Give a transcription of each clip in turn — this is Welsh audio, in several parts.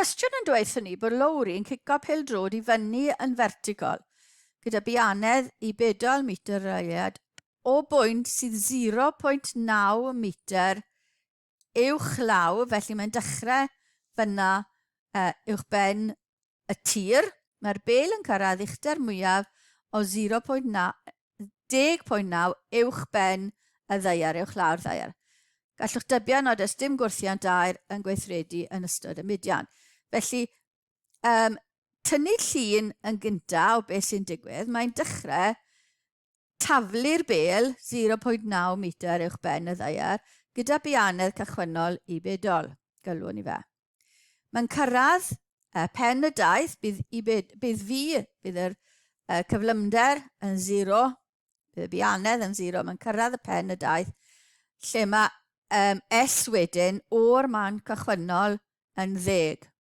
cwestiwn yn dweud ni bod Lowri yn cico pêl-droed i fyny yn fertigol gyda bianedd i bedol metr yr eiliad o bwynt sydd 0.9 metr uwch law, felly mae'n dechrau fyna uwch ben y tir. Mae'r bel yn cyrraedd uchder mwyaf o 0.10.9 uwch ben y ddaear, uwch lawr ddaear. Gallwch dybio nad oes dim gwrthiant aer yn gweithredu yn ystod y mudiant. Felly, um, tynnu llun yn gyntaf o beth sy'n digwydd, mae'n dechrau taflu'r bêl 0.9 metr uwch ben y ddaear gyda bianedd cychwynnol i bedol, galwwn ni fe. Mae'n cyrraedd pen y daith, bydd, i bed, bydd fi, bydd yr cyflymder yn 0, bydd y bianedd yn 0, mae'n cyrraedd y pen y daith, lle mae S wedyn o'r man cychwynnol yn ddeg.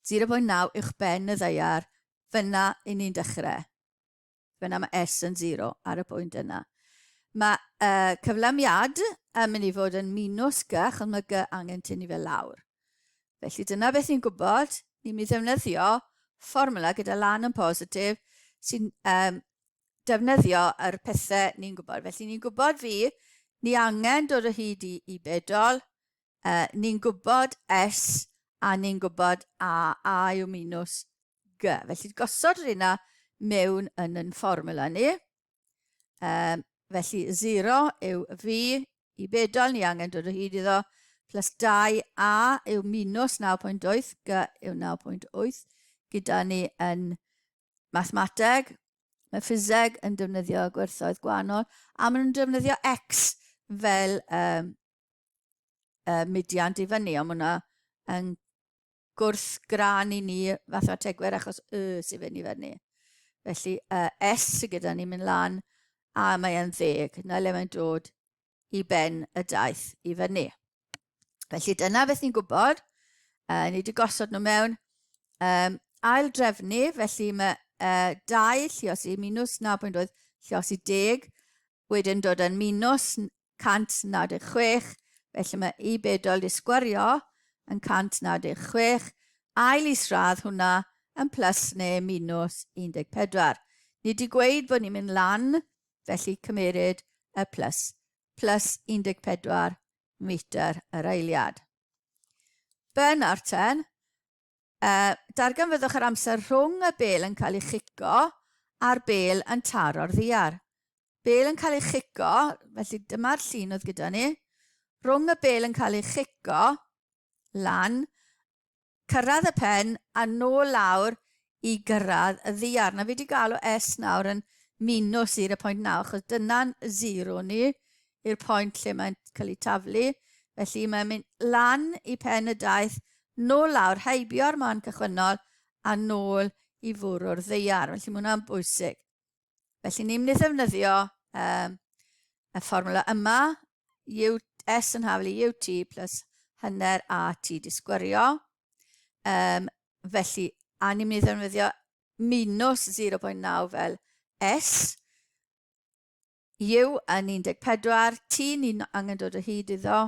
0.9 uwch ben y ddaear, fyna i ni'n dechrau. Fyna mae S yn 0 ar y pwynt yna. Mae cyflamiad yn mynd i fod yn minus G, achos mae G angen tynnu fe lawr. Felly dyna beth ni'n gwybod. Ni'n mynd i ddefnyddio fformula gyda lan yn positif sy'n um, defnyddio yr pethau ni'n gwybod. Felly ni'n gwybod fi, ni angen dod o hyd i, i bedol, ni'n gwybod S a ni'n gwybod A, A yw minus G. Felly gosod rheina mewn yn yn fformula ni. Um, felly 0 yw V i bedol, ni angen dod o hyd iddo, plus 2A yw minus 9.8, G yw 9.8, gyda ni yn mathemateg, mae ffiseg yn defnyddio gwerthoedd gwahanol, a maen nhw'n defnyddio X fel um, mudiant i fyny, ond mae hwnna yn gwrth-gran i ni fathemategwyr achos y sy'n fynd i fyny. Felly uh, S sydd gyda ni mynd lan a mae e'n ddeg. Na le mae'n dod i ben y daith i fyny. Felly dyna beth ni'n gwybod. Uh, ni wedi gosod nhw mewn. Um, ail drefnu, felly mae uh, 2 lliosi minus 9.8 lliosi 10 wedyn dod yn minus 196, felly mae i bedol di sgwario yn 196, ail isradd hwnna yn plus neu minus 14. Ni wedi gweud bod ni'n mynd lan, felly cymeryd y plus, plus 14 metr yr eiliad. Ben ar ten, Darganfyddwch yr amser rhwng y bêl yn cael ei chico a'r bêl yn taro'r ddiar. Bêl yn cael ei chico, felly dyma'r llun oedd gyda ni. Rhwng y bêl yn cael ei chico lan, cyrraedd y pen a nôl lawr i gyrraedd y ddiar. Na fi wedi galw S nawr yn minus 0.9 achos dyna'n 0 ni i'r pwynt lle mae'n cael ei taflu. Felly mae'n mynd lan i pen y daith, nôl lawr, heibio'r man cychwynnol a nôl i fwrw'r ddeiar. Felly mae hwnna'n bwysig. Felly ni'n mynd i ddefnyddio um, y fformula yma, U, S yn haflu UT plus hanner AT disgwyrio. Um, felly, a ni'n mynd i ddefnyddio minus 0.9 fel S. U yn 14, T ni'n angen dod o hyd iddo,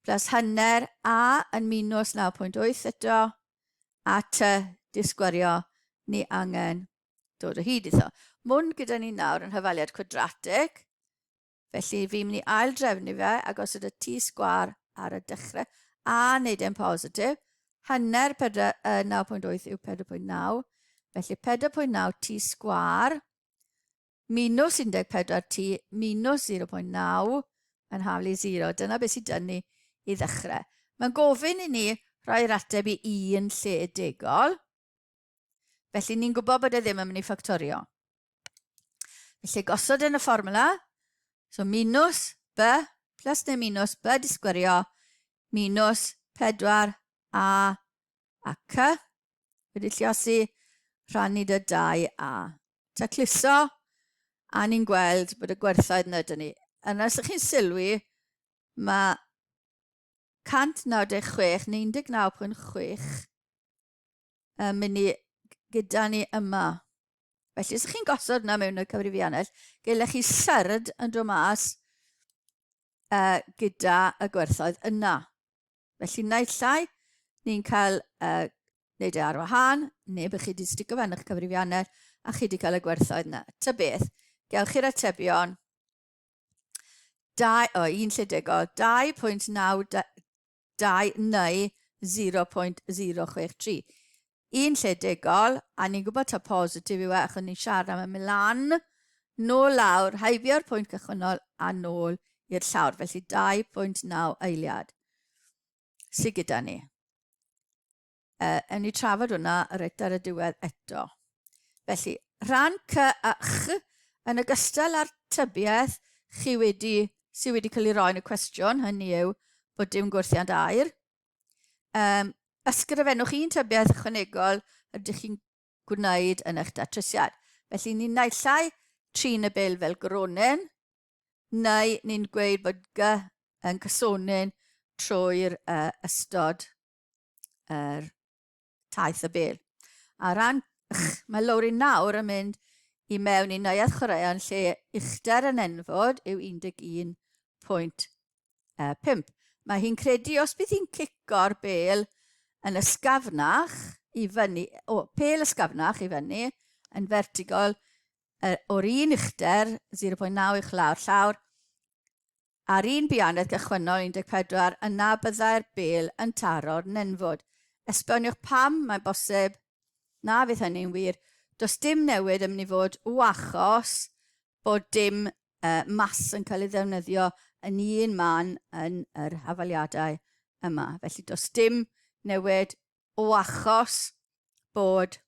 plus hanner A yn minus 9.8 eto, a T disgwario ni angen dod o hyd iddo. Mwyn gyda ni nawr yn hyfaliad cwadratig, felly fi'n mynd i ail drefnu fe a gosod y T sgwar ar y dechrau a wneud e'n positif. Hanner 9.8 yw 4.9, felly 4.9 T sgwar minus 14 t minus 0.9 yn haflu 0. Dyna beth sydd dyn ni i ddechrau. Mae'n gofyn i ni rhoi'r ateb i un lle degol. Felly ni'n gwybod bod e ddim yn mynd i ffactorio. Felly gosod yn y fformula, so minus b plus neu minus b disgwyrio minus 4 a a c wedi lliosi rhannu dy 2a. Tacluso, a ni'n gweld bod y gwerthoedd yna dyn ni. Yna, os ydych chi'n sylwi, mae 196 neu 19.6 yn mynd i gyda ni yma. Felly, os ydych chi'n gosod yna mewn y cyfrifiannell, gelech chi syrd yn dod mas uh, gyda y gwerthoedd yna. Felly naill ai Ni'n cael wneud e ar wahân, neu bych chi wedi stico fe yn eich cyfrifiannell a chi wedi cael y gwerthoedd yna. Ta beth, gewch chi'r atebion 2, o, un lle degol, 2.92 neu 0.063. Un lle degol, a ni'n gwybod ta positif yw e, achos ni'n siarad am y milan, nôl lawr, heibio'r pwynt cychwynnol a nôl i'r llawr. Felly 2.9 eiliad sydd gyda ni. Ewn ni trafod hwnna reit ar y diwedd eto. Felly, rhan C a Ch, yn ogystal â'r tybiaeth chi wedi, sydd wedi cael ei roi yn y cwestiwn, hynny yw bod dim gwrthiant aer. Ysgrifennwch un tybiaeth ychwanegol ydych chi'n gwneud yn eich datrysiad. Felly, ni'n naill ai trin y bel fel gronyn, neu ni'n gweud bod G yn cysonyn trwy'r ystod yr taith y bel. A ran ch, mae Lowri nawr yn mynd i mewn i neuadd chwaraeon lle uchder yn enfod yw 11.5. Mae hi'n credu os bydd hi'n cico'r bel yn ysgafnach i fyny, o, pel ysgafnach i fyny, yn vertigol, o'r un uchder, 0.9 uwch lawr llawr, Ar un buanedd gychwynnol 14, yna byddai'r bêl yn taro'r nenfwd. Esboniwch pam mae'n bosib na fydd hynny'n wir. Does dim newid yn mynd i fod o achos bod dim uh, mas yn cael ei ddefnyddio yn un man yn yr hafaliadau yma. Felly does dim newid o achos bod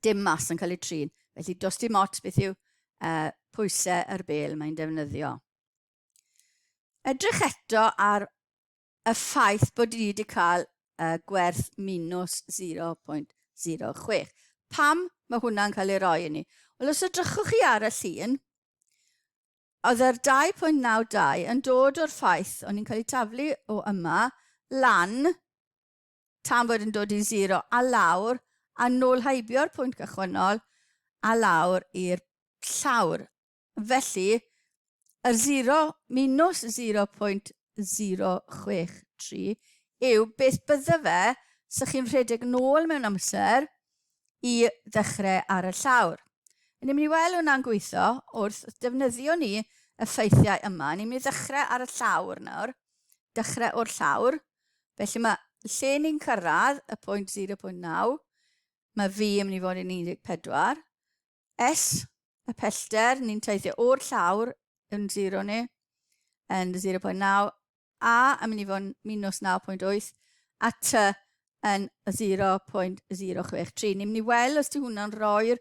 dim mas yn cael ei trin. Felly does dim ots beth yw pwysau yr bel mae'n defnyddio. Edrych eto ar y ffaith bod ni wedi cael gwerth minus 0.06. Pam mae hwnna'n cael ei roi i ni? Wel, os edrychwch chi ar y llun, oedd yr 2.92 yn dod o'r ffaith o'n i'n cael ei taflu o yma lan tan fod yn dod i zero a lawr a nôl heibio'r pwynt cychwynnol a lawr i'r llawr. Felly, yr 0 minus 0.063 yw beth bydde fe sa chi'n rhedeg nôl mewn amser i ddechrau ar y llawr. Ni'n mynd i weld hwnna'n gweithio wrth defnyddio ni y ffeithiau yma. Ni'n mynd i ddechrau ar y llawr nawr. Dechrau o'r llawr. Felly mae lle ni'n cyrraedd y pwynt 0.9, mae V yn mynd i fod yn 14. S, y pellter, ni'n teithio o'r llawr yn 0 ni, yn 0.9, A yn mynd i fod yn minus 9.8, a T yn 0.063. Ni'n mynd i weld os di hwnna'n rhoi'r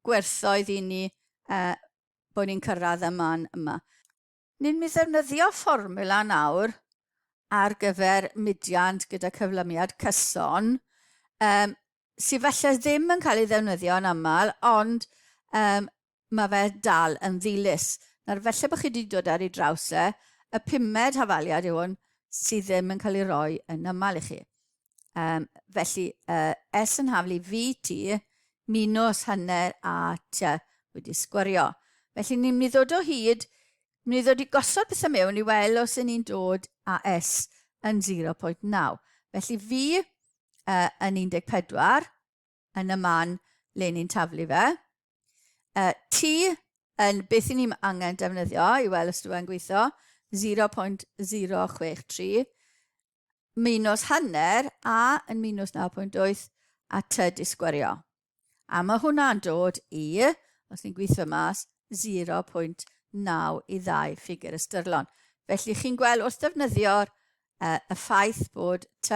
gwerthoedd i ni bod ni'n cyrraedd y man yma. Ni'n mynd i ddefnyddio fformwla nawr ar gyfer mudiant gyda cyflymiad cyson, um, sydd falle ddim yn cael ei ddefnyddio yn aml, ond um, mae fe dal yn ddilys. Nawr, felly bod chi wedi dod ar ei draws e, y pumed hafaliad yw hwn sydd ddim yn cael ei roi yn aml i chi. Felly, S yn haflu VT minus hanner a T wedi sgwario. Felly, ni'n mynd i ddod o hyd, ni'n mynd i ddod i gosod pethau mewn i weld os y'n ni'n dod â S yn 0.9. Felly, V yn 14 yn y man le ni'n taflu fe. T yn beth i ni'n angen defnyddio i weld os dwi'n gweithio, 0.063 minus hanner a yn minus 9.8 a t di sgwario. A mae hwnna'n dod i, os ni'n gweithio mas, 0.9 i ddau ffigur ystyrlon. Felly chi'n gweld wrth ddefnyddio'r y ffaith bod t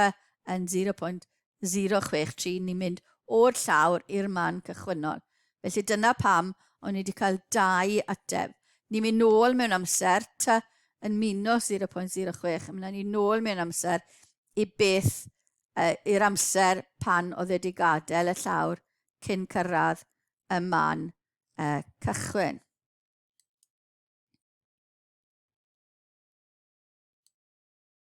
yn 0.063, ni'n mynd o'r llawr i'r man cychwynnol. Felly dyna pam o'n i wedi cael dau ateb. Ni'n mynd nôl mewn amser, t yn minus 0.06, a mynd ni nôl mewn amser i beth, i'r amser pan oedd wedi gadael y llawr cyn cyrraedd y man cychwyn.